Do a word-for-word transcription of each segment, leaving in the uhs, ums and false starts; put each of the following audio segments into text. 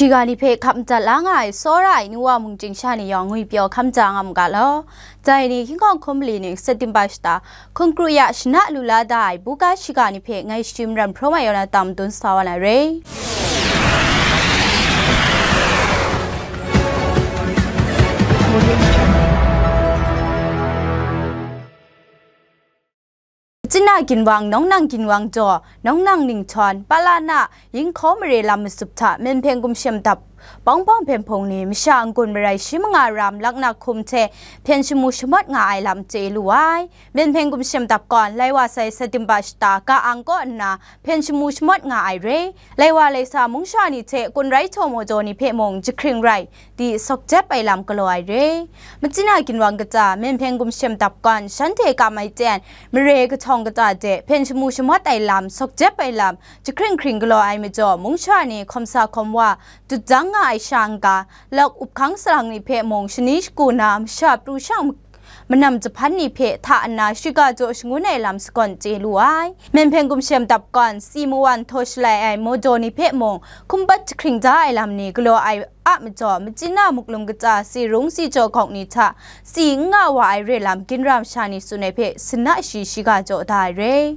Shiga ni hpe hkap madat la nga ai tsawra ai nu wa mung chyingsha ni yawng ngwi pyaw hkam ja nga mu ga law. Dai ni hkying hkawng hkum mali ni September shata hkun kru ya shana lu la da ai buga shiga ni hpe ngai shim ram hpraw mai yaw na tam dun sa wa na re. China Ginwang, Nongnang Ginwang jaw, Nongnang Ninghtawng, Palana, Yinghkaw mare lam matsup hta, Menhpeng Gumshem Dap, Bawng Bawng Hpyen Hpung ni, masha n-gun marai shi manga ram laknak hkum hte, hpyen shamu shamawt nga ai lam chye lu ai. Menhpeng Gumshem Dap gawn, lai wa sai September shata, ka ang kaw nna, hpyen shamu shamawt nga ai re. Lai wa lai sa mung sha ni hte, kun rai htaw maw jaw ni hpe mung, jahkring rai, di sawk jep ai lam galaw ai re. Machina Ginwang kata, Menhpeng Gumshem Dap gawn, shanhte kam ai ten, mare kahtawng kata de, hpyen shamu shamawt ai lam, sawk jep ai lam, jahkring hkring galaw ai majaw, mung sha ni hkawm sa hkawm wa, dut dang nga ai sha n-ga, lawk up hkang salang ni hpe mung, shani shagu na, masha pru shang manam jahpan ni hpe hta nna, shiga jaw shangun ai lam sagawn chye lu ai. Menhpeng Gumshem Dap gawn, si mawan htaw shalai ai majaw ni hpe mung, hkumpat jahkring da ai lam ni galaw ai a majaw, machyin na muklum kaja si rung si jaw gawk ni hta, si n nga wa ai re lam ginra masha ni tsun ai hpe, sinna shi shiga jaw da ai re.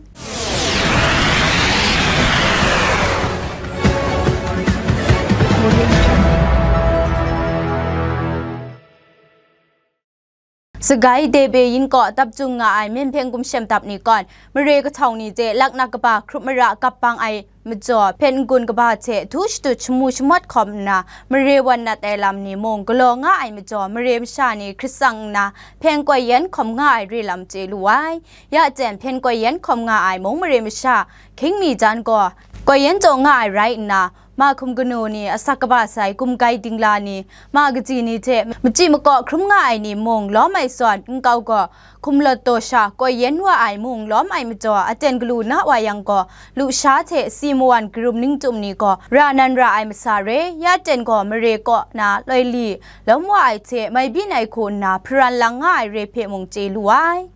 Sagai Debe Yin kaw dap jung nga ai Menhpeng Gumshem Dap ni gawn, mare kahtawng ni hte laknak kaba hkrup mara kap bang ai majaw, hpyen n-gun kaba hte htu shatut shamu shamawt hkawm nna, mare wan nat ai lam ni mung galaw nga ai majaw, mare masha ni hkrit tsang nna, hpyen koi yan hkawm nga ai re lam chye lu ai. Ya jen hpyen koi yan hkawm nga ai mung mare masha, hkying mi jan gaw, koi yan chyaw nga ai rai nna, ma hkum kanu ni asak kaba sai gumgai dingla ni, ma kaji ni hte machyi makaw hkrum nga ai ni mung lawm ai zawn, nkau gaw hkum lawt taw sha koi yan wa ai mung lawm ai majaw, aten galu na wa yang gaw, lusha hte si mawan karum ningtum ni gaw ra nan ra ai masa re, ya jen gaw mare kaw na loi li lawm wa ai hte mai byin ai hku nna hparan lang nga ai re hpe mung chye lu ai.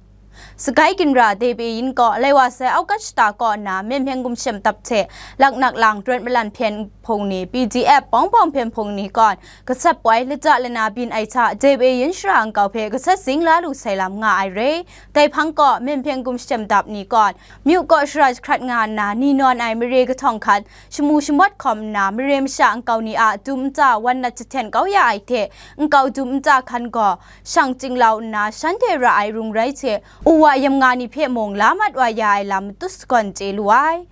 Sagai ginra Debe Yin kaw, lai wa sai August shata kaw nna, Menhpeng Gumshem Dap hte laknak lang rawt malan hpyen hpung ni, P D F, Bawng Bawng Hpyen Hpung ni gawn, gasat poi lata lana byin ai hta, Debe Yin shara nkau hpe gasat zing la lu sai lam nga ai re. Dai hpang kaw, Menhpeng Gumshem Dap ni gawn, myu kaw shara jahkrat nga nna, ni nawn ai mare kahtawng hkan, shamu shamawt hkawm nna, mare masha nkau ni a dum nta wan nat jahten kau ya ai hte, nkau dum nta hkan gaw, shang chinglau nna, shanhte ra ai rung rai hte, u wa yam nga ni hpe mung la mat wa ya ai lam matut sagawn chye lu ai.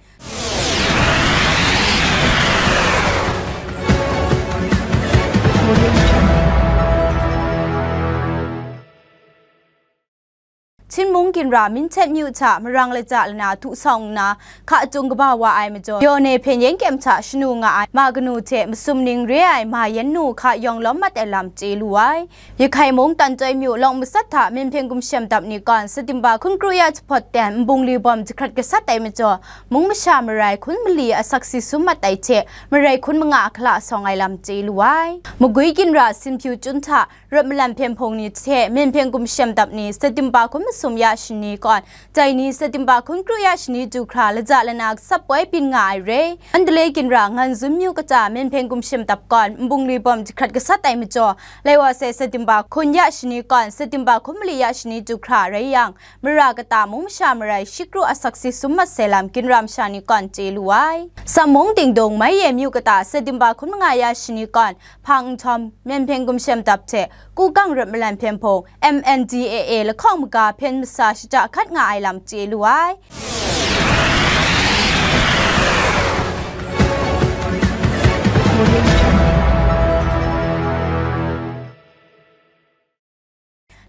Chin mung ginra Minhtet myu hta marang lata lana htu sawng nna, hka tung kaba wa ai majaw, yaw ne hpyen yen kyem hta shanu nga ai ma kanu hte masum ning re ai ma yan nu hka yawng lawm mat ai lam chye lu ai. Yakhai mung Tantoi myu lawng masat hta Menhpeng Gumshem Dap ni gawn September hkun kru ya jahpawt ten nbungli bawm jahkrat gasat ai majaw, mung masha marai hkun mali asak si sum mat ai hte, marai hkun manga hkala sawng ai lam chye lu ai. Magwi ginra Sinpyu Chyun hta rawt malan hpyen hpung ni hte Menhpeng Gumshem Dap ni September hkun masum ya shani gawn, dai ni September hkun kru ya shani du hkra lata lana gasat poi byin nga ai re. Mandalay ginra Ngan Zun myu kata Menhpeng Gumshem Dap gawn nbungli bawm jahkrat gasat ai majaw, lai wa sai September hkun ya shani gawn September hkun mali ya shani du hkra rai yang, mara kata mung masha marai shi kru asak si sum mat sai lam ginra masha ni gawn chye lu ai. Sam mung Dingdung Mai Ye myu kata September hkun manga ya shani gawn, hpang nhtawm Menhpeng Gumshem Dap hte Kugang rawt malan hpyen hpung M N D A A lahkawng maga hpyen masa shata hkat nga ai lam chye lu ai.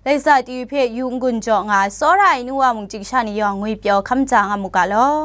Laisa T V hpe yu n-gun jaw nga ai tsawra ai nu wa mung chyingsha ni yawng ngwi pyaw hkam ja nga mu ga law.